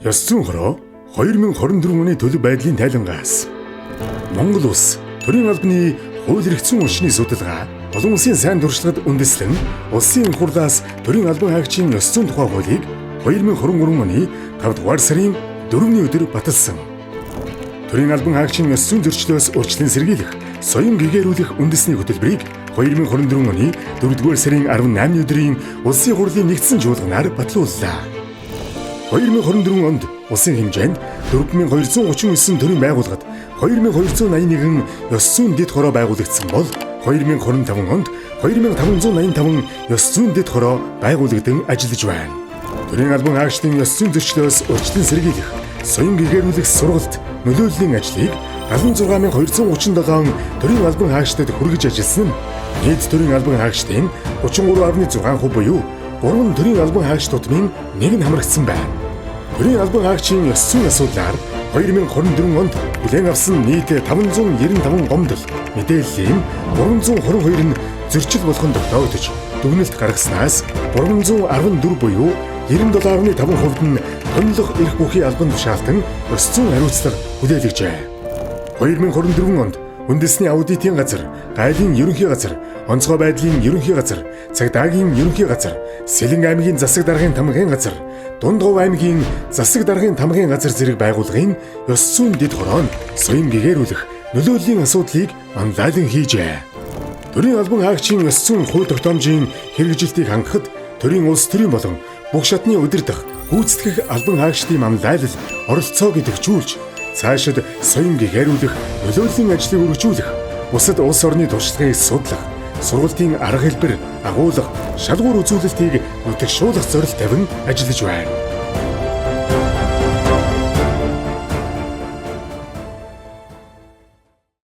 Ёс зүйн хороо 2024 оны төлөв байдлын тайлангаас Монгол улс төрийн албаны хууль эрх зүйн орчны судалгаа олон улсын сайн туршлагад үндэслэн улсын хурлаас төрийн албан хаагчийн ёс зүйн тухай хуулийг 2023 оны 5 дугаар сарын 4-ний өдөр баталсан. Төрийн албан хаагчийн ёс зүйн зөрчлөөс урьдчилан сэргийлэх, соён гэгээрүүлэх үндэсний хөтөлбөрийг 2024 оны 4 дугаар сарын 18-ны өдрийн улсын хурлын нэгдсэн чуулганаар батлууллаа. 2024 онд улсын хэмжээнд 4239 төрийн байгууллагад 2281 ёс зүйн дэд хороо байгуулагдсан бол 2025 онд 2585 ёс зүйн дэд хороо байгуулагдан ажиллаж байна. Төрийн албан хаагчдын ёс зүйн зөрчлөөс урьдчилан сэргийлэх, соён гэгээрүүлэх сургалт нөлөөллийн ажлыг 76237 төрийн албан хаагчдад хүргэж ажилласан нь нийт төрийн албан хаагчдын 33.6% буюу 3 төрийн албан хаагч тутмын нэг нь хамрагдсан байна. Төрийн албан хаагчийн ёс зүйн асуудлаар 2024 онд хүлээн авсан нийт 595 гомдол мэдээллийн 322 нь зөрчил болгон тогтоогдож дүгнэлт гаргаснаас 314 буюу 97.5% нь томилох эрх бүхий албан тушаалтан ёс зүйн хариуцлага хүлээлгэжээ. 2024 онд үндэсний аудитын газар, гайлын ерөнхий газар, онцгой байдлын ерөнхий газар, цагдаагийн ерөнхий газар, Сэлэнг аймгийн засаг даргын тамгын газар, Дундгов аймгийн засаг даргын тамгын газар зэрэг байгууллагын ёс зүйн дэд хороо нь соён гэгээрүүлэх нөлөөллийн асуудлыг онлайн хийжээ. Төрийн албан хаагчийн ёс зүйн хууль тогтоомжийн хэрэгжилтийг хангахад төрийн улс төрийн болон бүх шатны удирдах, гүйцэтгэх албан хаагчдын манлайлал, оролцоог идэвхжүүлж, цаашид соён гэгээрүүлэх нөлөөллийн ажлыг өргөжүүлэх, бусад улс орны туршлагыг судлах, сургалтын арга хэлбэр, агуулга, шалгуур үзүүлэлтийг нутагшуулах зорилт тавин ажиллаж байна.